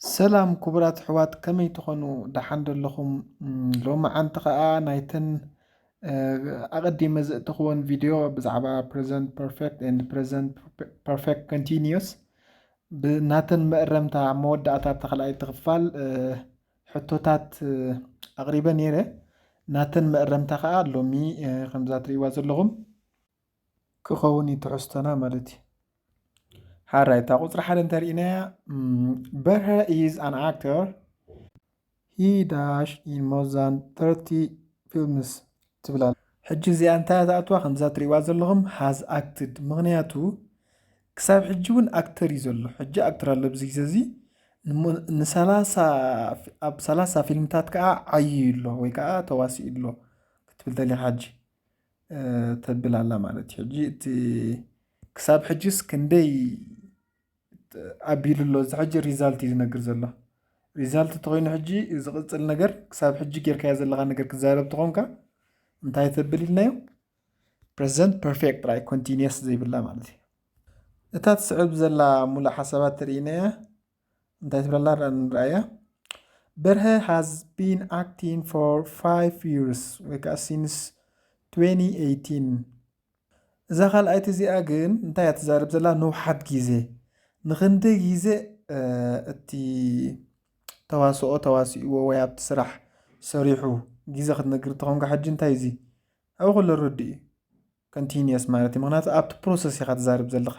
ሰላም ክቡራት ኣሕዋት፣ ከመይ ትኾኑ? ደሓን ዶ ኣለኹም? ም፣ ሎማዓንቲ ኸኣ ናይተን፣ እ፣ ኣቐዲመ ዘእተኽወን ቪድዮ ብዛዕባ present perfect and present perfect continuous ብናተን መእረምታ መወዳእታ ተኸልኣይቲ ክፋል፣ እ፣ ሕቶታት፣ እ፣ ኣቕሪበ ነይረ። ናተን መእረምታ ኸኣ ሎሚ፣ እ፣ ከምዛ ትርእይዋ ዘለኹም ክኸውን እዩ ትሕዝቶና ማለት እዩ። ሓራይ፣ እታ ቁጽሪ ሓደ እንተርኢናያ፣ ም፣ በርሀ is an actor. He dash in more than thirty films ትብል ኣላ። ሕጂ እዚኣ እንታይ እያ ትኣትዋ? ከምዛ ትርእይዋ ዘለኹም has acted። ምኽንያቱ ክሳብ ሕጂ እውን ኣክተር እዩ ዘሎ። ሕጂ ኣክተር ኣሎ ኣብዚ ግዜ እዚ። ንሞ-፣ ንሰላሳ፣ ኣብ ሰላሳ ፊልምታት ከዓ ዓይዩ ኣሎ ወይ ከዓ ተዋሲኡ ኣሎ ክትብል ደሊኻ ሕጂ፣ እ፣ ተብል ኣላ ማለት እዩ። ሕጂ እቲ ክሳብ ሕጂስ ክንደይ ኣቢሉ ኣሎ? እዚ ሕጂ ሪዛልት እዩ ዝነግር ዘሎ። ሪዛልት እንተኾይኑ ሕጂ ዝቕጽል ነገር ክሳብ ሕጂ ጌርካዮ ዘለኻ ነገር ክዛረብ ተኾንካ እንታይ ተብል ኢልናዮ? ፕረዘንት ፐርፌክት ጥራይ፣ ኮንቲኒየስ ዘይብላ ማለት እዩ። እታ ትስዕብ ዘላ ሙሉእ ሓሳባት ትርኢና እያ። እንታይ ትብለላ ንርኣያ። በርሀ has been acting for five years ወይ ከዓ since twenty eighteen። እዛ ካልኣይቲ እዚኣ ግን እንታይ እያ ትዛረብ ዘላ? ንውሓት ግዜ፣ ንኽንደይ ግዜ፣ እ፣ እቲ ተዋስኦ ተዋሲእዎ ወይ ኣብቲ ስራሕ ሰሪሑ ግዜ ክትነግር ተኾንካ፣ ሕጂ እንታይ እዚ ኣብኡ ከሎ ርዱእ እዩ። ኮንቲኒየስ ማለት እዩ። ምኽንያቱ ኣብቲ ፕሮሰስ ኢኻ ትዛረብ ዘለኻ።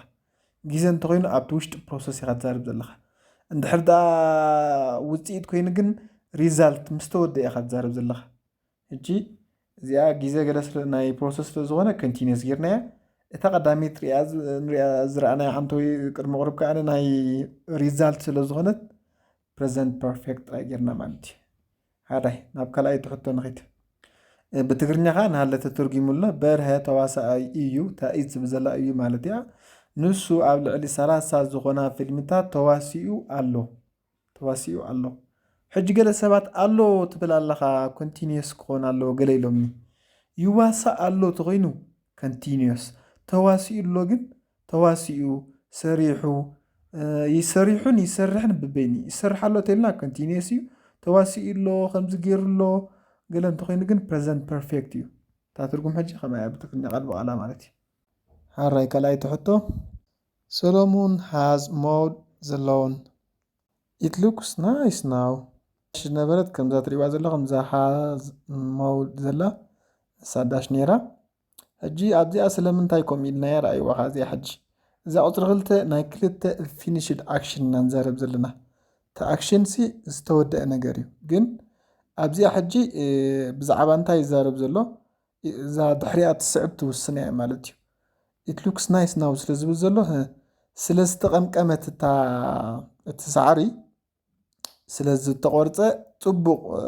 ግዜ እንተኾይኑ ኣብቲ ውሽጢ ፕሮሰስ ኢኻ ትዛረብ ዘለኻ። እንድሕር ደኣ ውፅኢት ኮይኑ ግን ሪዛልት ምስ ተወደአ ኢኻ ትዛረብ ዘለኻ። ሕጂ እዚኣ ግዜ ገለ ስለ ናይ ፕሮሰስ ስለ ዝኾነ ኮንቲኒየስ ጌርናያ። እታ ቀዳመይቲ ሪኣ ዝ-፣ ንሪኣ ዝረኣናያ ዓንተዊ ቅድሚ ቁሩብ ከኣ ናይ ሪዛልት ስለ ዝኾነት ፕረዘንት ፐርፌክት ጥራይ ጌርና ማለት እዩ። ሓራይ ናብ ካልኣይቲ ሕቶ ንኺድ። እ፣ ብትግርኛ ኸኣ ናሃለ ተተርጒሙ ኣሎ። በርሀ ተዋሳኣይ እዩ፣ እታ እዩ ዝብል ዘላ እዩ ማለት እያ። ንሱ ኣብ ልዕሊ ሰላሳ ዝኾና ፊልምታት ተዋሲኡ ኣሎ። ተዋሲኡ ኣሎ። ሕጂ ገለ ሰባት ኣሎ ትብል ኣለኻ፣ ኮንቲኒየስ ክኾን ኣለዎ ገለ ኢሎምኒ። ይዋሳእ ኣሎ ተኾይኑ ኮንቲኒየስ፣ ተዋሲኡ ኣሎ ግን ተዋሲኡ፣ ሰሪሑ፣ እ፣ ይሰሪሑን ይሰርሕን ብበይኑ። ይሰርሕ ኣሎ ተልና ኮንቲኒየስ እዩ። ተዋሲኡ ኣሎ፣ ከምዚ ገይሩ ኣሎ፣ ገለ እንተኾይኑ ግን ፕረዘንት ፐርፌክት እዩ። እታ ትርጉም ሕጂ ከማይ ኣብ ትግርኛ ቃል ብቓላ ማለት እዩ። ሓራይ ካልኣይቲ ሕቶ፣ ሰሎሙን has mowed the lawn. It looks nice now. ዝነበረት ከምዛ ትሪእዋ ዘለኹም፣ እዛ has mowed ዘላ፣ ንሳ ዳሽ ነይራ። ሕጂ ኣብዚኣ ስለምንታይ ከምኡ ኢልናያ ረኣይዋ ኸዓ እዚኣ ሕጂ። እዛ ቁጽሪ ክልተ ናይ ክልተ ፊኒሽድ ኣክሽን ኢና ንዛረብ ዘለና። እቲ ኣክሽን ሲ ዝተወደአ ነገር እዩ። ግን ኣብዚኣ ሕጂ፣ እ፣ ብዛዕባ እንታይ ይዛረብ ዘሎ? እዛ ድሕሪኣ ትስዕብ ትውስን እያ ማለት እዩ። It looks nice now ስለ ዝብል ዘሎ፣ እ፣ ስለ ዝተቐምቀመት እታ፣ እቲ ሳዕሪ ስለ ዝተቖርጸ ጽቡቕ፣ እ፣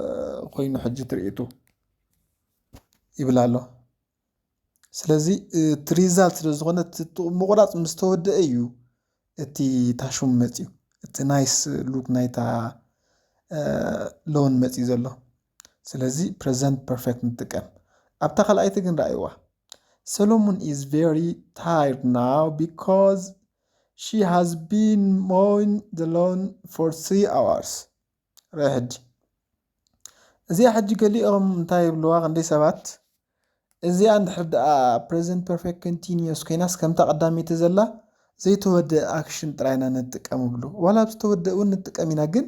ኮይኑ ሕጂ ትርኢቱ ይብል ኣሎ። ስለዚ፣ እ፣ እቲ ሪዛልት ስለ ዝኾነ እቲ ጥ-፣ ምቑራጽ ምስ ተወደአ እዩ እቲ ታሽሙ መጽዩ። እቲ ናይስ ሉክ ናይታ፣ እ፣ ሎን መጽዩ ዘሎ። ስለዚ ፕረዘንት ፐርፌክት ንጥቀም። ኣብታ ካልኣይቲ ግን ረኣይዋ። Solomon is very tired now because she has been mowing the lawn for three hours. ርአ ሕጂ። እዚኣ ሕጂ ገሊኦም እንታይ ይብልዋ ክንደይ ሰባት፣ እዚኣ እንድሕር ደኣ ፕረዘንት ፐርፌክት ኮንቲኒየስ ኮይናስ ከምታ ቀዳመይቲ ዘላ ዘይተወደአ ኣክሽን ጥራይ ኢና ንጥቀም ይብሉ። ዋላ ኣብ ዝተወደአ እውን ንጥቀም ኢና፣ ግን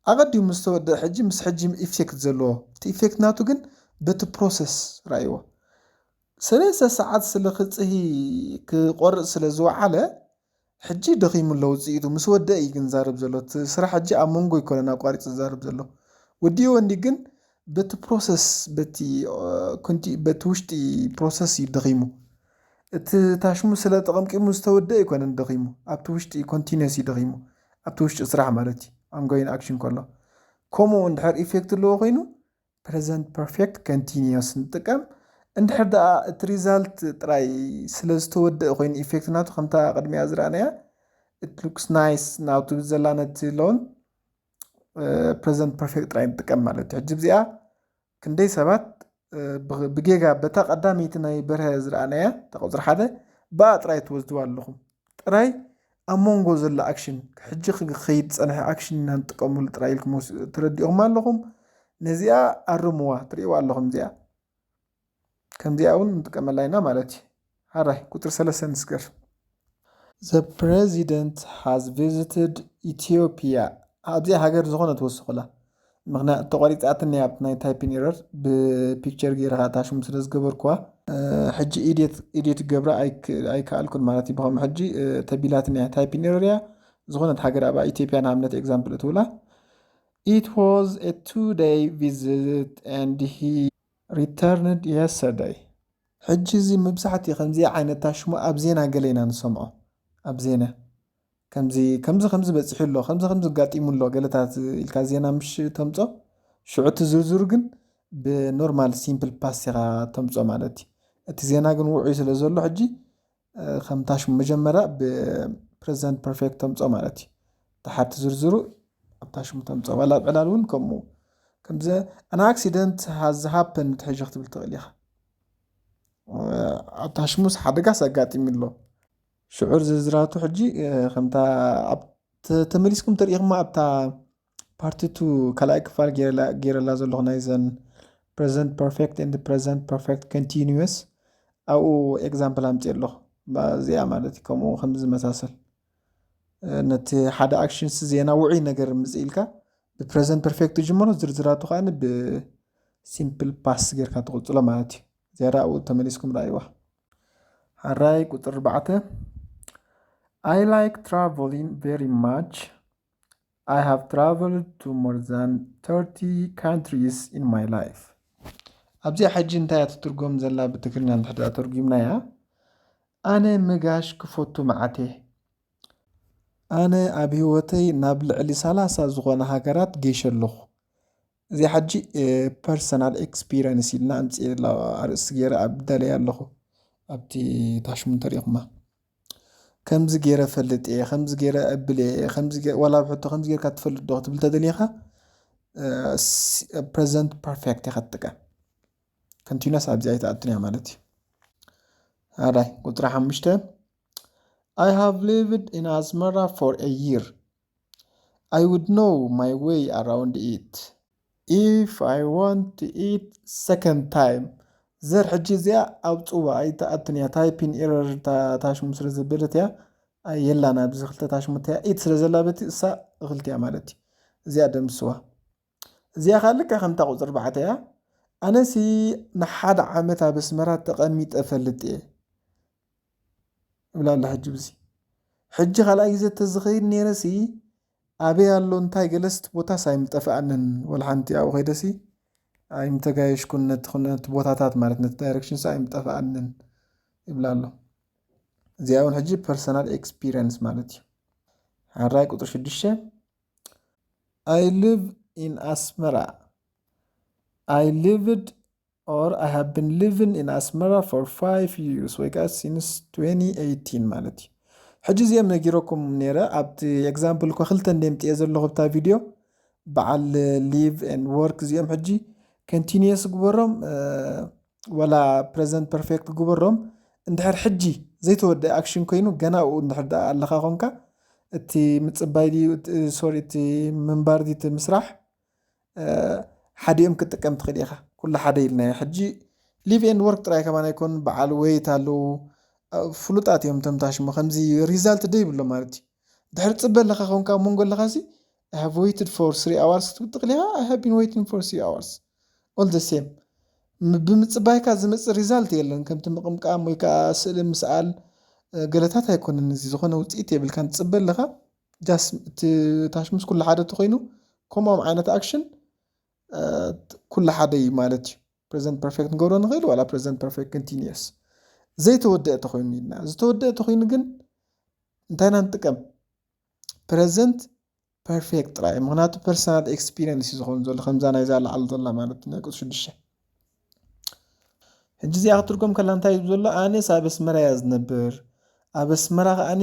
ኣቐዲሙ ምስ ተወደአ ሕጂ ምስ ሕጂ ኢፌክት ዘለዎ። እቲ ኢፌክት ናቱ ግን በቲ ፕሮሰስ ረኣይዎ። ሰለስተ ሰዓት ስለ ክጽሂ ክቆርጽ ስለ ዝወዓለ፣ ሕጂ ደኺሙ ኣሎ ውጽኢቱ። ምስ ወደአ እዩ ግን ዛረብ ዘሎ። እቲ ስራሕ ሕጂ ኣብ መንጎ ኣይኮነን ኣቋሪጹ ዛረብ ዘሎ። ወዲእዎ እንዲ ግን በቲ ፕሮሰስ፣ በቲ፣ እ፣ ኮንቲ-፣ በቲ ውሽጢ ፕሮሰስ እዩ ደኺሙ። እቲ ታሽሙ ስለ ተቐምቂሙ ዝተወደአ ኣይኮነን ደኺሙ። ኣብቲ ውሽጢ ኮንቲኒየስ እዩ ደኺሙ። ኣብቲ ውሽጢ ስራሕ ማለት እዩ። ኣንጎይን ኣክሽን ከሎ። ከምኡ እንድሕር ኢፌክት ኣለዎ ኮይኑ፣ ፕረዘንት ፐርፌክት ኮንቲኒየስ ንጥቀም። እንድሕር ደኣ እቲ ሪዛልት ጥራይ ስለ ዝተወደአ ኮይኑ ኢፌክት ናቱ ከምታ ቅድሚያ ዝረኣናያ፣ it looks nice now ትብል ዘላ ነቲ ሎን፣ እ፣ ፕረዘንት ፐርፌክት ጥራይ ንጥቀም ማለት እዩ። ሕጂ እዚኣ ክንደይ ሰባት፣ እ፣ ብ-፣ ብጌጋ በታ ቀዳመይቲ ናይ በርሀ ዝረኣናያ፣ እታ ቁጽሪ ሓደ፣ ብኣ ጥራይ ትወስድዋ ኣለኹም። ጥራይ ኣብ መንጎ ዘሎ ኣክሽን፣ ሕጂ ክኸይድ ዝጸንሐ ኣክሽን ኢና ንጥቀመሉ ጥራይ ኢልኩም ወስ-፣ ተረዲእኹም ኣለኹም። ነዚኣ ኣርምዋ፣ ትርእይዋ ኣለኹም እዚኣ። ከምዚኣ እውን ንጥቀመላ ኢና ማለት እዩ። ሓራይ ቁፅሪ ሰለስተ ንስገር። The president has visited Ethiopia። ኣብዚኣ ሃገር ዝኾነ ትወስኹላ። ምኽንያት ተቋሪፃትኒ ኣብቲ ናይ ታይፒን ኤረር ብፒክቸር ገይረ ኣታሽሙ ስለ ዝገበርኩዋ፣ እ፣ ሕጂ ኢዲት ኢዲት ገብራ ኣይክ- ኣይከኣልኩን ማለት እዩ። ብኸምኡ ሕጂ እ፣ ተቢላትኒ እያ። ታይፒን ኤረር እያ። ዝኾነት ሃገር ኣብ ኢትዮጵያ ንኣብነት ኤግዛምፕል እትውላ። It was a two day visit and he returned yesterday። ሕጂ እዚ መብዛሕትኡ ከምዚ ዓይነት ታሽሙ ኣብ ዜና ገለ ኢና ንሰምዖ። ኣብ ዜና ከምዚ ከምዚ ከምዚ በፂሑ ኣሎ፣ ከምዚ ከምዚ ኣጋጢሙ ኣሎ፣ ገለታት ኢልካ ዜና ምሽ ተምፆ። ሽዑ እቲ ዝርዝሩ ግን ብኖርማል ሲምፕል ፓስት ኢኻ ተምፆ ማለት እዩ። እቲ ዜና ግን ውዑይ ስለ ዘሎ ሕጂ እ፣ ከም ታሽሙ መጀመርያ ብፕረዘንት ፐርፌክት ተምፅኦ ማለት እዩ። ድሓር እቲ ዝርዝሩ ኣብ ታሽሙ ተምፅኦ። ዋላ ኣብ ዕላል እውን ከምኡ። ከምዚ፣ an accident has happened ሕጂ ክትብል ትኽእል ኢኻ። እ፣ ኣብ ታሽሙስ ሓደጋስ ኣጋጢሙ ኣሎ። ሽዑር ዝርዝራቱ ሕጂ እ፣ ከምታ ኣብ ተ- ተመሊስኩም ተሪኢኹማ ኣብታ ፓርቲ ቱ ካልኣይ ክፋል ገይረላ ዘለኹ ናይ ዘን ፕረዘንት ፐርፌክት ኤንድ ፕረዘንት ፐርፌክት ኮንቲኒስ ኣብኡ ኤግዛምፕል ኣምፅእ ኣለኹ። እዚኣ ማለት እዩ። ከምኡ ከም ዝመሳሰል እ፣ ነቲ ሓደ ኣክሽንስ ዜና ውዑይ ነገር ምፅእ ኢልካ ብፕረዘንት ፐርፌክት ትጅምሮ፣ ዝርዝራቱ ከዓ ብሲምፕል ፓስት ጌርካ ትቕፅሎ ማለት እዩ። ዝያዳ ኣብኡ ተመሊስኩም ረኣይዋ። ሓራይ ቁፅሪ ኣርባዕተ። I like traveling very much. I have traveled to more than thirty countries in my life. ኣብዚኣ ሕጂ እንታይ እያ ትትርጎም ዘላ ብትግርኛ እንድሕር ደኣ ተርጉምናያ? ኣነ ምጋሽ ክፈቱ መዓት እየ። ኣነ ኣብ ህይወተይ ናብ ልዕሊ ሰላሳ ዝኾነ ሃገራት ገይሸ ኣለኹ። እዚ ሕጂ ፐርሰናል ኤክስፒሪየንስ ኢልና ኣምፅኤ ኣርእስቲ ገይረ ኣብ ደለየ ኣለኹ። ኣብቲ ታሽሙ እንተሪእኹማ ከምዚ ገይረ ፈልጥ እየ፣ ከምዚ ገይረ እብል እየ፣ ከምዚ ገ- ዋላ ኣብ ሕቶ ከምዚ ጌርካ ትፈልጥ ዶ ክትብል ተደሊኻ ፕረዘንት ፐርፌክት ኢኻ ትጥቀም። ኮንቲኒስ ኣብዚ ኣይትኣትን እያ ማለት እዩ። ኣራይ ቁፅሪ ሓሙሽተ። I have lived in Asmara for a year. I would know my way around it if I want to eat second time. ዘር ሕጂ እዚኣ ኣብ ፅዋ ኣይትኣትን እያ። ታይፒን ኤረር ታሽሙ ስለ ዘበለት እያ። ኣይ የላን ኣብዚ ክልተ ታሽሙ እያ ኢት ስለ ዘላ በቲ እሳ እኽልቲ እያ ማለት እዩ። እዚኣ ደምስዋ። እዚኣ ከዓ ልክዕ ከምታ ቁፅሪ ኣርባዕተ እያ። ኣነሲ ንሓደ ዓመት ኣብ ኣስመራ ተቐሚጠ ፈልጥ እየ እብላ ኣላ። ሕጂ ብዚ ሕጂ ካልኣይ ግዜ ተዝኸይድ ነይረሲ ኣበይ ኣሎ እንታይ ገለስ እቲ ቦታስ ኣይምጠፍኣንን። ወላ ሓንቲ ኣብኡ ከይደሲ ኣይምተጋየሽኩን ነቲ ነቲ ቦታታት ማለት ነቲ ዳይሬክሽንስ ኣይምጠፍኣንን ይብላ ኣሎ። እዚኣ እውን ሕጂ ፐርሰናል ኤክስፒሪየንስ ማለት እዩ። ሓራይ ቁፅሪ ሽዱሽተ። I live in Asmara. I lived or I have been living in Asmara for five years ወይ ከዓ since twenty eighteen ማለት እዩ። ሕጂ እዚኦም ነጊረኩም ነይረ ኣብቲ ኤግዛምፕል እኮ ክልተ እንደ ምጥየ ዘለኹ ብታ ቪድዮ በዓል live and work እዚኦም ሕጂ ኮንቲኒየስ ግበሮም እ፣ ወላ ፕረዘንት ፐርፌክት ግበሮም። እንድሕር ሕጂ ዘይተወደአ ኣክሽን ኮይኑ ገና ኣብኡ እንድሕር ደኣ ኣለኻ ኮንካ እቲ ምፅባይ ድዩ እቲ- ሶሪ እቲ ምንባር ድዩ እቲ ምስራሕ እ፣ ሓዲኦም ክትጥቀም ትኽእል ኢኻ። ኩሉ ሓደ ኢልናዮ። ሕጂ live and work ጥራይ ከማን ኣይኮን በዓል ወይት ኣለዉ እ፣ ፍሉጣት እዮም ተምታሽሞ ከምዚ ሪዛልት ደ ይብሎ ማለት እዩ። ድሕር ፅበ ኣለኻ ኮንካ ኣብ መንጎ ኣለኻ ሲ I have waited for three hours ክትብል ትኽእል ኢኻ። I have been waiting for three hours all the same። ም- ብምፅባይካ ዝመፅእ ሪዛልት የለን። ከምቲ ምቕምቃም ወይ ከዓ ስእሊ ምስኣል እ፣ ገለታት ኣይኮነን። እዚ ዝኾነ ውፅኢት የብልካን። ትፅበ ኣለኻ ጃስ እቲ ታሽሙስ ኩሉ ሓደ ተኮይኑ ከምኦም ዓይነት ኣክሽን ኩሉ ሓደ እዩ ማለት እዩ። ፕረዘንት ፐርፌክት ንገብሮ ንኽእል ዋላ ፕረዘንት ፐርፌክት ኮንቲኒየስ ዘይተወደአ ተኮይኑ ኢልና። ዝተወደአ ተኮይኑ ግን እንታይ ኢና ንጥቀም? ፕረዘንት ፐርፌክት ጥራይ። ምክንያቱ ፐርሰናል ኤክስፒሪየንስ እዩ ዝኸውን ዘሎ ከምዛ ናይዛ ላዓል ዘላ ማለት እዩ ናይ ቁፅሪ ሽዱሽተ። ሕጂ እዚኣ ክትርጎም ከላ እንታይ እዩ ዘሎ? ኣነስ ኣብ ኣስመራ እያ ዝነብር። ኣብ ኣስመራ ከዓኒ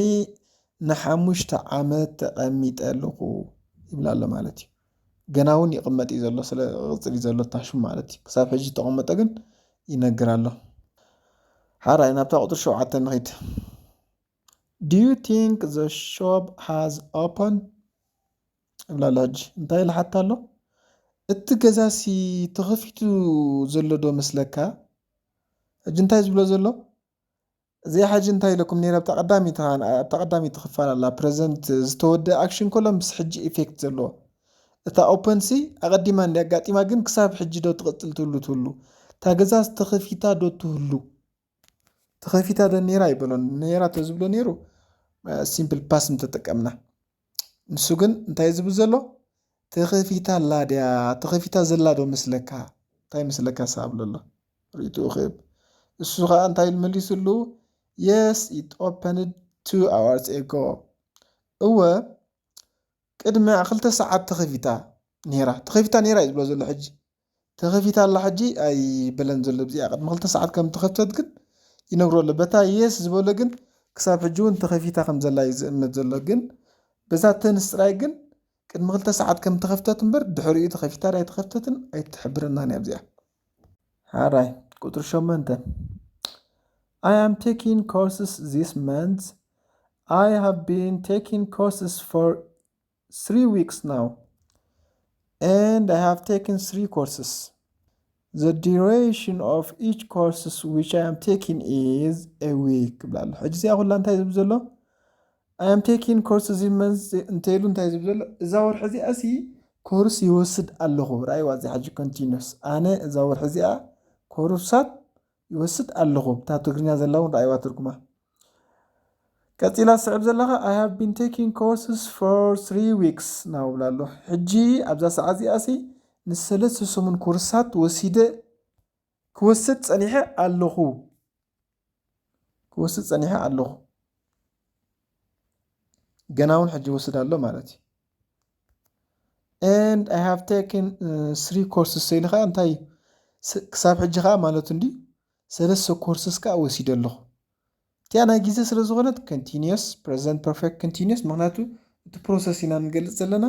ንሓሙሽተ ዓመት ተቐሚጠ ኣለኹ ይብላ ኣሎ ማለት እዩ። ገና እውን ይቕመጥ እዩ ዘሎ ስለ ቅፅል እዩ ዘሎ ታሽሙ ማለት እዩ። ክሳብ ሕጂ ተቐመጠ ግን ይነግር ኣሎ። ሓራይ ናብታ ቁፅሪ ሸውዓተ ንኸይድ። Do you think the shop has opened? እብላ ኣሎ። ሕጂ እንታይ ኢሉ ሓታ ኣሎ? እቲ ገዛሲ ተኸፊቱ ዘሎ ዶ መስለካ? ሕጂ እንታይ ዝብሎ ዘሎ? እዚኣ ሕጂ እንታይ ኢለኩም ነይረ? ኣብታ ቀዳሚት ኣብታ ቀዳሚት ክፋል ኣላ፣ ፕረዘንት ዝተወደአ ኣክሽን ከሎ ምስ ሕጂ ኢፌክት ዘለዎ። እታ ኦፐን ሲ ኣቐዲማ እንዲ ኣጋጢማ፣ ግን ክሳብ ሕጂ ዶ ትቕጽል ትህሉ ትህሉ? እታ ገዛስ ተኸፊታ ዶ ትህሉ? ተኸፊታ ዶ ነይራ ይበሎ። ነይራ ተዝብሎ ነይሩ፣ ሲምፕል ፓስ ምተጠቀምና። ንሱ ግን እንታይ ዝብል ዘሎ? ተኸፊታ ኣላ ድያ? ተኸፊታ ዘላ ዶ መስለካ? እንታይ መስለካ? ሳብ ኣሎ ርእይትኡ ክህብ። እሱ ኸዓ እንታይ ኢሉ መሊሱሉ? Yes, it opened two hours ago. እወ፣ ቅድሚ ክልተ ሰዓት ተኸፊታ ነይራ። ተኸፊታ ነይራ እዩ ዝብሎ ዘሎ ሕጂ። ተኸፊታ ኣላ ሕጂ ኣይበለን ዘሎ። እዚኣ ቅድሚ ክልተ ሰዓት ከም ተኸፍተት ግን ይነግሮ ኣሎ። በታ የስ ዝበሎ ግን ክሳብ ሕጂ እውን ተኸፊታ ከም ዘላ እዩ ዝእምት ዘሎ። ግን በዛ ተንስ ጥራይ ግን ቅድሚ ክልተ ሰዓት ከም ተኸፍተት እምበር ድሕሪኡ ተኸፊታ ዳይ ተኸፍተትን ኣይትሕብረናን እያ እዚኣ። ሓራይ ቁጥሪ ሸሞንተ። I am taking courses this month. I have been taking courses for three weeks now, and I have taken three courses. The duration of each courses which I am taking is a week ብላ ኣሎ። ሕጂ እዚኣ ኩላ እንታይ ዝብል ዘሎ? I am taking courses this month እንተኢሉ እንታይ ዝብል ዘሎ? እዛ ወርሒ እዚኣ ሲ ኮርስ ይወስድ ኣለኹ። ራእይዋ እዚኣ ሕጂ ኮንቲኒስ። ኣነ እዛ ወርሒ እዚኣ ኮርሳት ይወስድ ኣለኹ። እታ ትግርኛ ዘላ እውን ራእይዋ ትርጉማ። ቀጺላ ስዕብ ዘለኻ I have been taking courses for three weeks now ብላ ኣሎ። ሕጂ ኣብዛ ሰዓት እዚኣ ሲ ንሰለስተ ሰሙን ኮርሳት ወሲደ ክወስድ ጸኒሐ ኣለኹ። ክወስድ ጸኒሐ ኣለኹ። ገና እውን ሕጂ ወስድ ኣሎ ማለት እዩ። And I have taken three courses ኢሉ ኸዓ እንታይ እዩ? ክሳብ ሕጂ ኸዓ ማለቱ እንዲ ሰለስተ ኮርስስ ከዓ ወሲደ ኣለኹ። እቲኣ ናይ ግዜ ስለ ዝኾነት ኮንቲኒየስ ፕረዘንት ፐርፌክት ኮንቲኒየስ፣ ምክንያቱ እቲ ፕሮሰስ ኢና ንገልፅ ዘለና።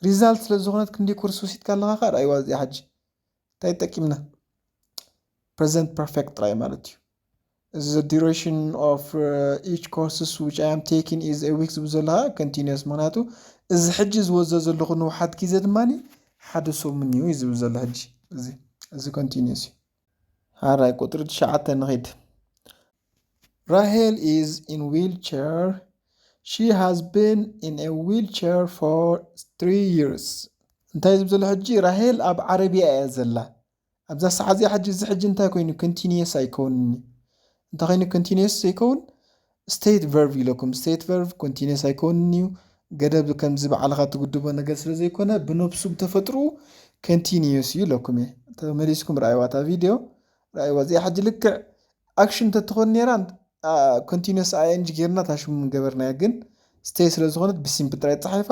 ሪዛልት ስለ ዝኾነት ክንደይ ኮርስ ወሲድካ ኣለኻ ከዓ ራእይዋ እዚኣ ሕጂ እንታይ ጠቂምና? ፕረዘንት ፐርፌክት ጥራይ ማለት እዩ። እዚ the duration of each courses which I am taking is a week ዝብል ዘለኻ ኮንቲኒየስ፣ ምክንያቱ እዚ ሕጂ ዝወዘ ዘለኹ ንውሓት ግዜ ድማ ሓደ ሰሙን እዩ ዝብል ዘሎ ሕጂ። እዚ እዚ ኮንቲኒየስ እዩ። ሓራይ ቁጥሪ ትሽዓተ ንኺድ። Rahel is in wheelchair. She has been in a wheelchair for three years. እንታይ ዝብል ዘሎ ሕጂ? ራሄል ኣብ ዓረብያ እያ ዘላ። ኣብዛ ሰዓት እዚኣ ሕጂ፣ እዚ ሕጂ እንታይ ኮይኑ? ኮንቲኒየስ ኣይከውንን እዩ። እንታይ ኮይኑ ኮንቲኒየስ ዘይከውን? ስቴት ቨርብ ኢለኩም። ስቴት ቨርብ ኮንቲኒየስ ኣይከውንን እዩ። ገደብ ከምዚ ባዕልኻ ትጉድቦ ነገር ስለ ዘይኮነ፣ ብነብሱ ብተፈጥሩ ኮንቲኒየስ እዩ ኢለኩም እየ። ተመሊስኩም ረኣይዋ እታ ቪድዮ፣ ረኣይዋ። እዚኣ ሕጂ ልክዕ ኣክሽን እንተትኾን ነይራ፣ ኮንቲኒየስ ኣይኤንጂ ጌርና እታ ሽሙ ምገበርናያ። ግን ስቴይ ስለ ዝኾነት ብሲምፕል ጥራይ ተጻሒፋ።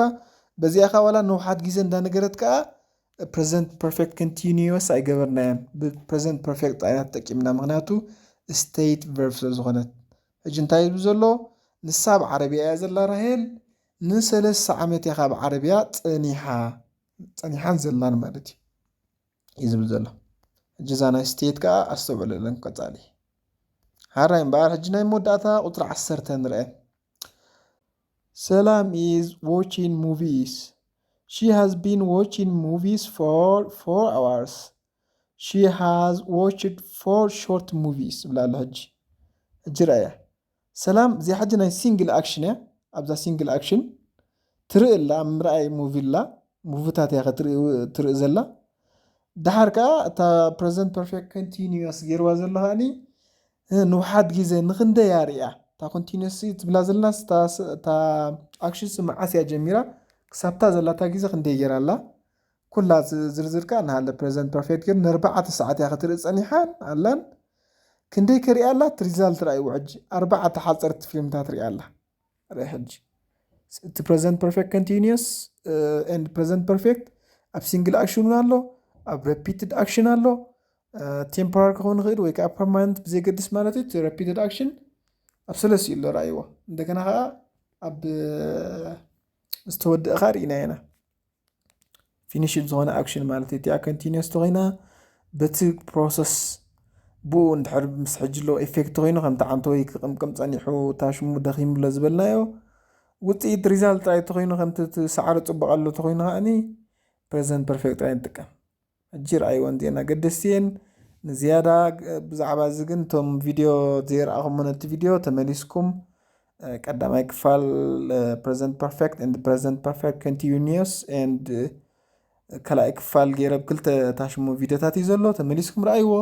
በዚኣ ኸዓ ዋላ ንውሓት ግዜ እንዳነገረት ከኣ ፕረዘንት ፐርፌክት ኮንቲኒየስ ኣይገበርናያን። ብፕረዘንት ፐርፌክት ጥራይ ኢና ተጠቂምና፣ ምኽንያቱ ስቴት ቨርብ ስለ ዝኾነት። ሕጂ እንታይ እዩ ዘሎ? ንሳ ኣብ ዓረብያ እያ ዘላ ራሄል። ንሰለስተ ዓመት እያ ካብ ዓረብያ ጸኒሓ፣ ጸኒሓን ዘላን ማለት እዩ፣ እዩ ዝብል ዘሎ። ሕጂ እዛ ናይ ስቴት ከኣ ኣስተውዕለለን ቀጻሊ። ሓራይ እምበኣር፣ ሕጂ ናይ መወዳእታ ቁጽሪ ዓሰርተ ንርአ። Salam is watching movies. She has been watching movies for four hours. She has watched four short movies ብላ ኣሎ። ሕጂ፣ ሕጂ ረኣያ። ሰላም፣ እዚኣ ሕጂ ናይ ሲንግል ኣክሽን እያ። ኣብዛ ሲንግል ኣክሽን ትርኢ ኣላ፣ ኣብ ምርኣይ ሙቪ ኣላ፣ ሙቪታት እያ ክትርኢ፣ ትርኢ ዘላ። ደሓር ከኣ እታ ፕረዘንት ፐርፌክት ኮንቲኒየስ ጌርዋ ዘሎ ከኣኒ፣ እ፣ ንውሓት ግዜ ንኽንደይ እያ ርእያ? እታ ኮንቲኒየስ ትብላ ዘላስ እታ ስ-፣ እታ ኣክሽንስ መዓስ እያ ጀሚራ? ክሳብታ ዘላታ ግዜ ክንደይ ጌራ ኣላ? ኩላ ዝ-፣ ዝርዝር ከኣ ንሃለ ፕረዘንት ፐርፌክት ግን ንኣርባዕተ ሰዓት እያ ክትርኢ ጸኒሓን ኣላን። ክንደይ ከ ርእያ ኣላ? እቲ ሪዛልት ረኣይዎ ሕጂ። ኣርባዕተ ሓጸርቲ ፊልምታት ርእያ ኣላ። ርእ ሕጂ። እቲ ፕረዘንት ፐርፌክት ኮንቲኒየስ፣ እ፣ ኤንድ ፕረዘንት ፐርፌክት ኣብ ሲንግል ኣክሽን እውን ኣሎ፣ ኣብ ረፒትድ ኣክሽን ኣሎ። እ፣ ቴምፖራሪ ክኸውን ይኽእል ወይ ከኣ ፐርማነንት ብዘየገድስ ማለት እዩ። እቲ ረፒትድ ኣክሽን ኣብ ሰለስቲኡ ኣሎ፣ ረኣይዎ። እንደገና ከኣ ኣብ፣ እ፣ ዝተወደአ ከኣ ርኢና ኢና። ፊኒሽድ ዝኾነ ኣክሽን ማለት እዩ። እቲኣ ኮንቲኒየስ ተኾይና በቲ ፕሮሰስ ብኡ እንድሕር ምስ ሕጂ ኣለዎ effect ተኮይኑ ከምቲ ዓንተወይ ክቕምቅም ጸኒሑ ታሽሙ ደኺምሎ ዝበልናዮ ውፅኢት result ጥራይ ተኮይኑ ከምቲ እቲ ሰዓሪ ፅቡቕ ኣሎ ተኮይኑ ከዓኒ present perfect ጥራይ ንጥቀም። ሕጂ ረኣይወን እዚአን ኣገደስቲ እየን። ንዝያዳ ብዛዕባ እዚ ግን እቶም ቪድዮ ዘይረኣኹሞ ነቲ ቪድዮ ተመሊስኩም ቀዳማይ ክፋል present perfect and present perfect continuous and ካልኣይ ክፋል ገይረ ብክልተ ታሽሙ ቪድዮታት እዩ ዘሎ፣ ተመሊስኩም ረኣይዎ።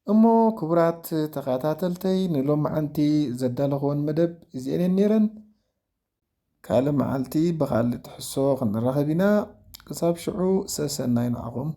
እሞ ክቡራት ተኸታተልተይ ንሎማዓንቲ ዘዳለኽወን መደብ እዚአን እየን ነይረን። ካልእ መዓልቲ ብኻልእ ትሕዝቶ ክንራኸብ ኢና። ክሳብ ሽዑ ሰሰናዩ ንዓኹም።